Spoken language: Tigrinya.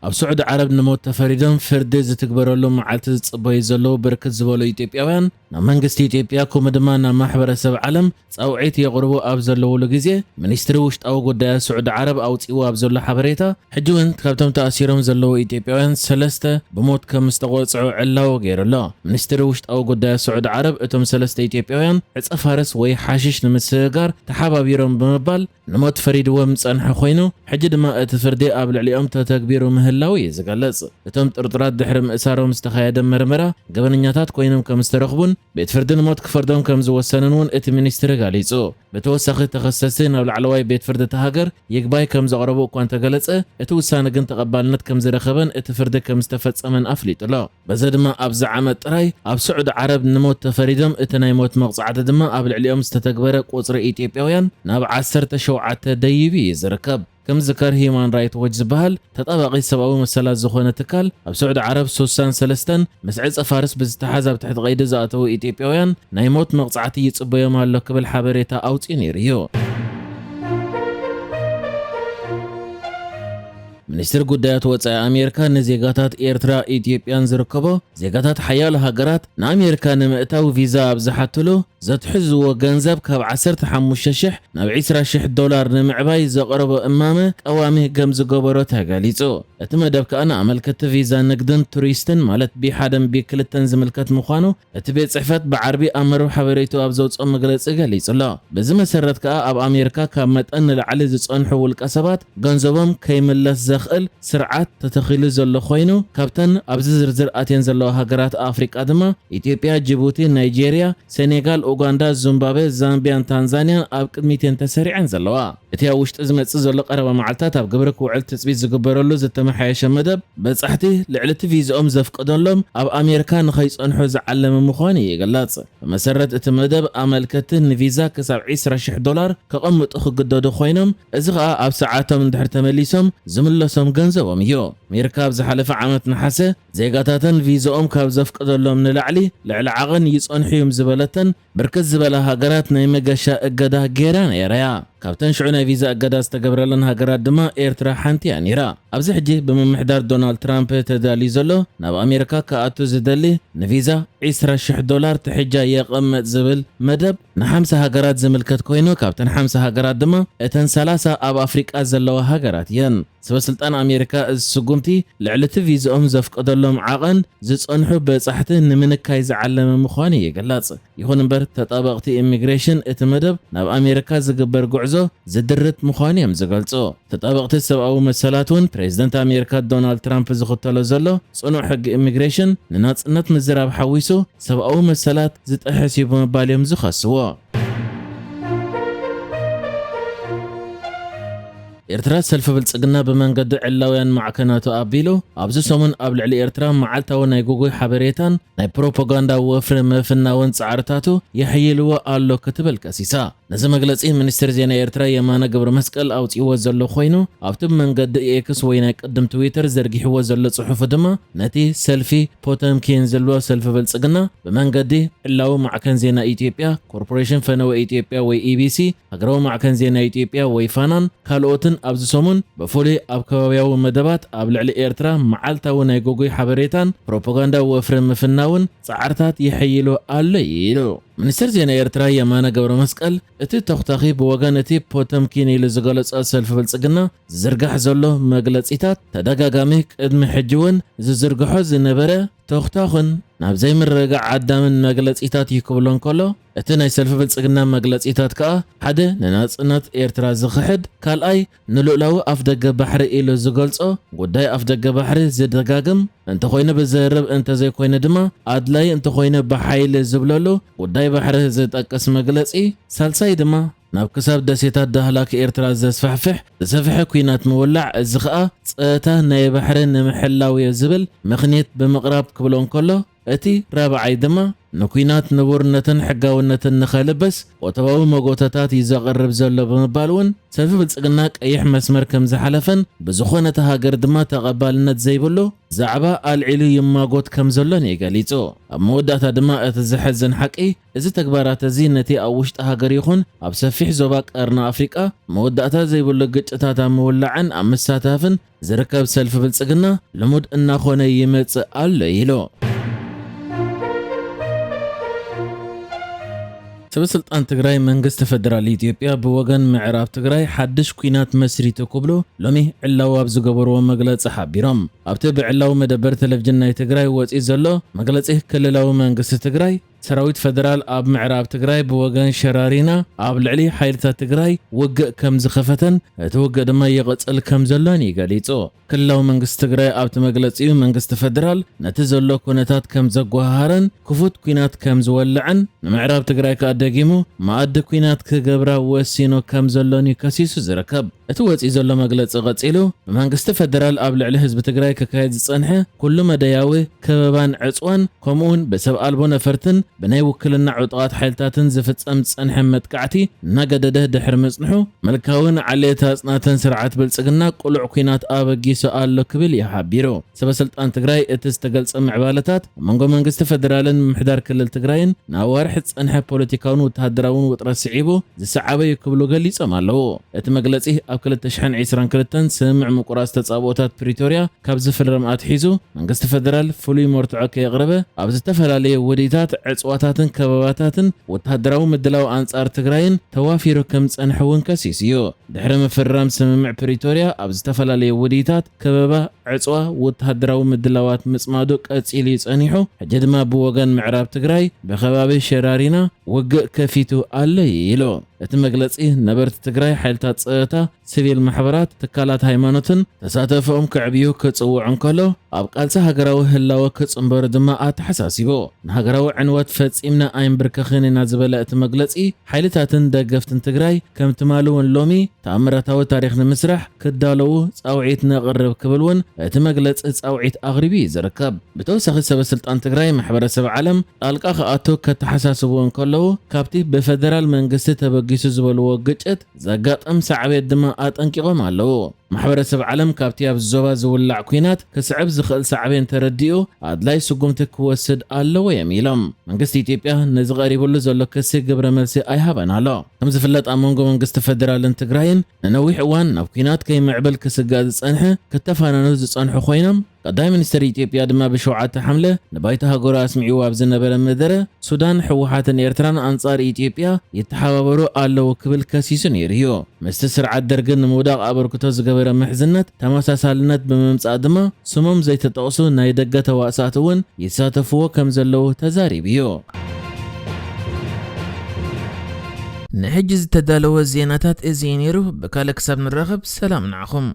ኣብ ስዑዲ ዓረብ ንሞት ተፈሪዶም ፍርዲ ዝትግበረሉ መዓልቲ ዝጽበዩ ዘለዉ ብርክት ዝበሉ ኢትዮጵያውያን፣ ናብ መንግስቲ ኢትዮጵያ ከምኡ ድማ ናብ ማሕበረሰብ ዓለም ጻውዒት የቕርቡ ኣብ ዘለዉሉ ግዜ፣ ሚኒስትሪ ውሽጣዊ ጉዳያት ስዑዲ ዓረብ ኣውጺእዎ ኣብ ዘሎ ሓበሬታ፣ ሕጂ እውን ካብቶም ተኣሲሮም ዘለዉ ኢትዮጵያውያን ሰለስተ ብሞት ከም ዝተቖጽዑ ዕላዊ ገይሩ ኣሎ። ሚኒስትሪ ውሽጣዊ ጉዳያት ስዑዲ ዓረብ፣ እቶም ሰለስተ ኢትዮጵያውያን ዕጸ ፋርስ ወይ ሓሽሽ ንምስግጋር ተሓባቢሮም ብምባል ንሞት ፈሪድዎም ዝጸንሐ ኮይኑ፣ ሕጂ ድማ እቲ ፍርዲ ኣብ ልዕሊኦም ተተግቢሩ ምህላው እዩ ዝገልጽ። እቶም ጥርጡራት ድሕሪ ምእሳሮም ዝተኻየደ መርመራ፣ ገበነኛታት ኮይኖም ከም ዝተረኽቡን ቤት ፍርዲ ንሞት ክፈርዶም ከም ዝወሰነን እውን እቲ ሚኒስትሪ ገሊጹ። ብተወሳኺ፣ ተኸሰስቲ ናብ ላዕለዋይ ቤት ፍርዲ እታ ሃገር ይግባይ ከም ዘቕረቡ እኳ እንተገለጸ፣ እቲ ውሳነ ግን ተቐባልነት ከም ዝረኸበን እቲ ፍርዲ ከም ዝተፈጸመን ኣፍሊጡ ኣሎ። በዚ ድማ ኣብዚ ዓመት ጥራይ ኣብ ስዑዲ ዓረብ ንሞት ተፈሪዶም፣ እቲ ናይ ሞት መቕጻዕቲ ድማ ኣብ ልዕሊኦም ዝተተግበረ ቁጽሪ ኢትዮጵያውያን ናብ ዓሰርተ ሸውዓተ ደይቡ እዩ ዝርከብ። ከም ዝከር፣ ሂዩማን ራይት ዎች ዝበሃል ተጣባቒ ሰብኣዊ መሰላት ዝኾነ ትካል፣ ኣብ ስዑዲ ዓረብ ሱሳን ሰለስተን ምስ ዕጸ ፋርስ ብዝተሓዝ ኣብ ትሕቲ ቀይዲ ዝኣተዉ ኢትዮጵያውያን ናይ ሞት መቕጻዕቲ ይጽበዮም ኣሎ ክብል ሓበሬታ ኣውጺኡ ነይሩ እዩ። ሚኒስትሪ ጉዳያት ወጻኢ ኣሜሪካ ንዜጋታት ኤርትራ፣ ኢትዮጵያን ዝርከቦ ዜጋታት ሓያሎ ሃገራት ንኣሜሪካ ንምእታው ቪዛ ኣብ ዝሓትሉ ዘትሕዝዎ ገንዘብ ካብ ዓሰርተ ሓሙሽተ ሽሕ ናብ ዕስራ ሽሕ ዶላር ንምዕባይ ዘቕረቦ እማመ ቀዋሚ ከም ዝገበሮ ተገሊጹ። እቲ መደብ ከኣ ንኣመልከቲ ቪዛ ንግድን ቱሪስትን ማለት ቢ ሓደን ቢ ክልተን ዝምልከት ምዃኑ እቲ ቤት ጽሕፈት ብዓርቢ ኣብ መርብ ሓበሬቱ ኣብ ዘውጽኦ መግለጺ ገሊጹ ኣሎ። በዚ መሰረት ከኣ ኣብ ኣሜሪካ ካብ መጠን ንላዕሊ ዝጸንሑ ውልቀ ሰባት ገንዘቦም ከይምለስ ዘኽእል ስርዓት ተተኺሉ ዘሎ ኮይኑ፣ ካብተን ኣብዚ ዝርዝር ኣትየን ዘለዋ ሃገራት ኣፍሪቃ ድማ ኢትዮጵያ፣ ጅቡቲ፣ ናይጄርያ፣ ሴኔጋል፣ ኡጋንዳ፣ ዙምባብዌ፣ ዛምቢያን ታንዛንያን ኣብ ቅድሚት እየን ተሰሪዐን ዘለዋ። እቲ ኣብ ውሽጢ ዝመጽእ ዘሎ ቀረባ መዓልታት ኣብ ግብሪ ክውዕል ትጽቢት ዝግበረሉ ዝተመሓየሸ መደብ፣ በጻሕቲ ልዕሊ እቲ ቪዝኦም ዘፍቀደሎም ኣብ ኣሜሪካ ንኸይጸንሑ ዝዓለመ ምዃኑ ይግለጽ። ብመሰረት እቲ መደብ፣ ኣመልከቲ ንቪዛ ክሳብ ዕስራ ሽሕ ዶላር ከቐምጡ ክግደዱ ኮይኖም፣ እዚ ኸኣ ኣብ ሰዓቶም እንድሕር ተመሊሶም ዝምለሶም ገንዘቦም እዩ። ኣሜሪካ ኣብ ዝሓለፈ ዓመት ነሓሰ ዜጋታተን ቪዝኦም ካብ ዘፍቀደሎም ንላዕሊ ልዕሊ ዓቐን ይጸንሑ እዮም ዝበለተን ብርክት ዝበላ ሃገራት ናይ መገሻ እገዳ ገይራ ነይራ እያ። ካብተን ሽዑ ናይ ቪዛ እገዳ ዝተገብረለን ሃገራት ድማ ኤርትራ ሓንቲ እያ ነይራ። ኣብዚ ሕጂ ብምምሕዳር ዶናልድ ትራምፕ ተዳልዩ ዘሎ፣ ናብ ኣሜሪካ ክኣቱ ዝደሊ ንቪዛ ዕስራ ሽሕ ዶላር ትሕጃ የቐምጥ ዝብል መደብ ንሓምሳ ሃገራት ዝምልከት ኮይኑ፣ ካብተን ሓምሳ ሃገራት ድማ እተን ሰላሳ ኣብ ኣፍሪቃ ዘለዋ ሃገራት እየን። ሰበ ስልጣን ኣሜሪካ፣ እዚ ስጉምቲ ልዕሊ እቲ ቪዝኦም ዘፍቀደሎም ዓቐን ዝጸንሑ በጻሕቲ ንምንካይ ዝዓለመ ምዃኑ ይግለጽ። ይኹን እምበር፣ ተጣበቕቲ ኢሚግሬሽን እቲ መደብ ናብ ኣሜሪካ ዝግበር ጉዕዞ ዝድርት ምዃኑ እዮም ዝገልጹ። ተጣበቕቲ ሰብኣዊ መሰላት እውን፣ ፕሬዝደንት ኣሜሪካ ዶናልድ ትራምፕ ዝኽተሎ ዘሎ ጽኑዕ ሕጊ ኢሚግሬሽን፣ ንናጽነት ምዝራብ ሓዊሱ ሰብኣዊ መሰላት ዝጥሕስ እዩ ብምባል እዮም ዝኸስዎ። ኤርትራ፣ ሰልፊ ብልጽግና ብመንገዲ ዕላውያን ማዕከናቱ ኣቢሉ፣ ኣብዚ ሰሙን ኣብ ልዕሊ ኤርትራ መዓልታዊ ናይ ጉጉይ ሓበሬታን ናይ ፕሮፓጋንዳ ወፍሪ ምፍናውን ጻዕርታቱ የሕይልዎ ኣሎ ክትብል ከሲሳ። ነዚ መግለጺ ሚኒስትር ዜና ኤርትራ የማነ ገብረ መስቀል ኣውጺእዎ ዘሎ ኮይኑ፣ ኣብቲ ብመንገዲ ኤክስ ወይ ናይ ቅድም ትዊተር ዘርጊሕዎ ዘሎ ጽሑፉ ድማ፣ ነቲ ሰልፊ ፖተምኪን ዝብሎ ሰልፊ ብልጽግና ብመንገዲ ዕላዊ ማዕከን ዜና ኢትዮጵያ፣ ኮርፖሬሽን ፈነወ ኢትዮጵያ ወይ ኢቢሲ፣ ሃገራዊ ማዕከን ዜና ኢትዮጵያ ወይ ፋናን ካልኦትን ኣብዚ ሰሙን ብፍሉይ ኣብ ከባቢያዊ መደባት ኣብ ልዕሊ ኤርትራ መዓልታዊ ናይ ጎጉይ ሓበሬታን ፕሮፓጋንዳ ወፍሪ ምፍናውን ጻዕርታት ይሕይሉ ኣሎ ኢሉ። ሚኒስትር ዜና ኤርትራ የማነ ገብረ መስቀል፣ እቲ ተኹታኺ ብወገን እቲ ፖተምኪን ኢሉ ዝገለጾ ሰልፊ ብልጽግና ዝዝርጋሕ ዘሎ መግለጺታት ተደጋጋሚ፣ ቅድሚ ሕጂ እውን ዝዝርግሖ ዝነበረ ተኹታኹን ናብ ዘይምርግጋዕ ዓዳምን መግለጺታት እዩ ክብሎ እንከሎ፣ እቲ ናይ ሰልፊ ብልጽግና መግለጺታት ከኣ ሓደ ንናጽነት ኤርትራ ዝኽሕድ፣ ካልኣይ ንልኡላዊ ኣፍደገ ባሕሪ ኢሉ ዝገልጾ ጉዳይ ኣፍደገ ባሕሪ ዝደጋግም እንተኾይኑ ብዘርብ፣ እንተዘይኮይኑ ድማ ኣድላይ እንተኾይኑ ብሓይሊ ዝብለሉ ጉዳይ ባሕሪ ዝጠቅስ መግለጺ፣ ሳልሳይ ድማ ናብ ክሳብ ደሴታት ዳህላክ ኤርትራ ዘስፋሕፍሕ ዝሰፍሐ ኲናት ምውላዕ፣ እዚ ኸኣ ጸታ ናይ ባሕሪ ንምሕላው እዮ ዝብል ምኽንያት ብምቕራብ ክብሎ እንከሎ፣ እቲ ራብዓይ ድማ ንኲናት ንቡርነትን ሕጋውነትን ንኸልብስ ቁጠባዊ መጎተታት እዩ ዘቕርብ ዘሎ ብምባል እውን ሰልፊ ብልጽግና ቀይሕ መስመር ከም ዝሓለፈን ብዝኾነ እታ ሃገር ድማ ተቐባልነት ዘይብሉ ዛዕባ ኣልዒሉ ይማጎት ከም ዘሎን እዩ ገሊጹ። ኣብ መወዳእታ ድማ እቲ ዘሕዝን ሓቂ፣ እዚ ተግባራት እዚ ነቲ ኣብ ውሽጢ ሃገር ይኹን ኣብ ሰፊሕ ዞባ ቀርኒ ኣፍሪቃ መወዳእታ ዘይብሉ ግጭታት ኣብ ምውላዕን ኣብ ምሳታፍን ዝርከብ ሰልፊ ብልጽግና ልሙድ እናኾነ ይመጽእ ኣሎ ኢሉ። ሰበ ስልጣን ትግራይ መንግስቲ ፈደራል ኢትዮጵያ ብወገን ምዕራብ ትግራይ ሓድሽ ኲናት መስሪቱ ክብሉ ሎሚ ዕላዊ ኣብ ዝገበርዎ መግለጺ ሓቢሮም። ኣብቲ ብዕላዊ መደበር ቴሌቪዥን ናይ ትግራይ ወጺኡ ዘሎ መግለጺ ክልላዊ መንግስቲ ትግራይ ሰራዊት ፈደራል ኣብ ምዕራብ ትግራይ ብወገን ሸራሪና ኣብ ልዕሊ ሓይልታት ትግራይ ውግእ ከም ዝኸፈተን እቲ ውግእ ድማ ይቕጽል ከም ዘሎን እዩ ገሊጹ። ክልላዊ መንግስቲ ትግራይ ኣብቲ መግለጺኡ መንግስቲ ፈደራል ነቲ ዘሎ ኩነታት ከም ዘጓሃሃረን ክፉት ኲናት ከም ዝወልዕን ንምዕራብ ትግራይ ከኣ ደጊሙ መኣዲ ኲናት ክገብራ ወሲኑ ከም ዘሎን እዩ ከሲሱ ዝርከብ። እቲ ወጺኡ ዘሎ መግለጺ ቀጺሉ ብመንግስቲ ፈደራል ኣብ ልዕሊ ህዝቢ ትግራይ ክካየድ ዝጸንሐ ኩሉ መደያዊ ከበባን ዕጽዋን ከምኡውን ብሰብ ኣልቦ ነፈርትን ብናይ ውክልና ዕጡቓት ሓይልታትን ዝፍጸም ዝጸንሐ መጥቃዕቲ እናገደደ ድሕሪ ምጽንሑ ምልካውን ዓሌት ኣጽናተን ስርዓት ብልጽግና ቅሉዕ ኲናት ኣበጊሱ ኣሎ ክብል እዩ ሓቢሩ። ሰበ ስልጣን ትግራይ እቲ ዝተገልጸ ምዕባለታት ኣብ መንጎ መንግስቲ ፈደራልን ምምሕዳር ክልል ትግራይን ንኣዋርሕ ዝጸንሐ ፖለቲካውን ወተሃደራውን ውጥረት ስዒቡ ዝሰዓበ እዩ ክብሉ ገሊጾም ኣለዉ። እቲ መግለጺ ኣብ ክልተ ሽሕን ዕስራን ክልተን ስምምዕ ምቁራጽ ተጻብኦታት ፕሪቶርያ ካብ ዝፍረም ኣትሒዙ መንግስቲ ፈደራል ፍሉይ መርትዖ ከየቕረበ ኣብ ዝተፈላለየ ውዲታት ዕጽዋታትን ከበባታትን ወተሃደራዊ ምድላው ኣንጻር ትግራይን ተዋፊሩ ከም ዝጸንሐ እውን ከሲሱ እዩ። ድሕሪ ምፍራም ስምምዕ ፕሪቶርያ ኣብ ዝተፈላለየ ውዲታት ከበባ ዕጽዋ ወተሃደራዊ ምድላዋት ምጽማዱ ቀጺሉ እዩ ጸኒሑ። ሕጂ ድማ ብወገን ምዕራብ ትግራይ ብከባቢ ሸራሪና ውግእ ከፊቱ ኣሎ ኢሉ። እቲ መግለጺ ነበርቲ ትግራይ ሓይልታት ጸጥታ፣ ሲቪል ማሕበራት፣ ትካላት ሃይማኖትን ተሳተፎኦም ከዕብዩ ክጽውዕ እንከሎ ኣብ ቃልሲ ሃገራዊ ህላወ ክጽንበሩ ድማ ኣተሓሳሲቡ። ንሃገራዊ ዕንወት ፈጺምና ኣይንብርከኽን ኢና ዝበለ እቲ መግለጺ ሓይልታትን ደገፍትን ትግራይ ከም ትማሊ እውን ሎሚ ተኣምራታዊ ታሪኽ ንምስራሕ ክዳለዉ ጻውዒት ነቕርብ ክብል እውን እቲ መግለጺ ጻውዒት ኣቕሪቡ እዩ ዝርከብ። ብተወሳኺ ሰበ ስልጣን ትግራይ ማሕበረሰብ ዓለም ጣልቃ ክኣቱ ከተሓሳስቡ እንከለዉ ካብቲ ብፈደራል መንግስቲ ተበጊሱ ዝበልዎ ግጭት ዘጋጠም ሳዕቤት ድማ ኣጠንቂቖም ኣለዉ። ማሕበረሰብ ዓለም ካብቲ ኣብ ዞባ ዝውላዕ ኲናት ክስዕብ ዝኽእል ሳዕቤን ተረዲኡ ኣድላይ ስጉምቲ ክወስድ ኣለዎ እዮም ኢሎም። መንግስቲ ኢትዮጵያ ነዚ ቀሪብሉ ዘሎ ክሲ ግብረ መልሲ ኣይሃበን ኣሎ። ከም ዝፍለጥ ኣብ መንጎ መንግስቲ ፈደራልን ትግራይን ንነዊሕ እዋን ናብ ኲናት ከይምዕብል ክስጋእ ዝጸንሐ ክተፋነኑ ዝጸንሑ ኮይኖም ቀዳማይ ሚኒስትር ኢትዮጵያ ድማ ብሸውዓተ ሓምለ ንባይቶ ሃገሩ ኣስሚዕዎ ኣብ ዝነበረ መደረ ሱዳን፣ ህወሓትን ኤርትራን ኣንጻር ኢትዮጵያ ይተሓባበሩ ኣለዉ ክብል ከሲሱ ነይሩ እዩ። ምስቲ ስርዓት ደርግን ንምውዳቕ ኣበርክቶ ዝገበረ ምሕዝነት ተመሳሳልነት ብምምጻእ ድማ ስሞም ዘይተጠቕሱ ናይ ደገ ተዋሳእቲ እውን ይሳተፍዎ ከም ዘለዉ ተዛሪቡ እዩ። ንሕጂ ዝተዳለወ ዜናታት እዚ እዩ ነይሩ። ብካልእ ክሳብ ንራኸብ ሰላም ንዓኹም።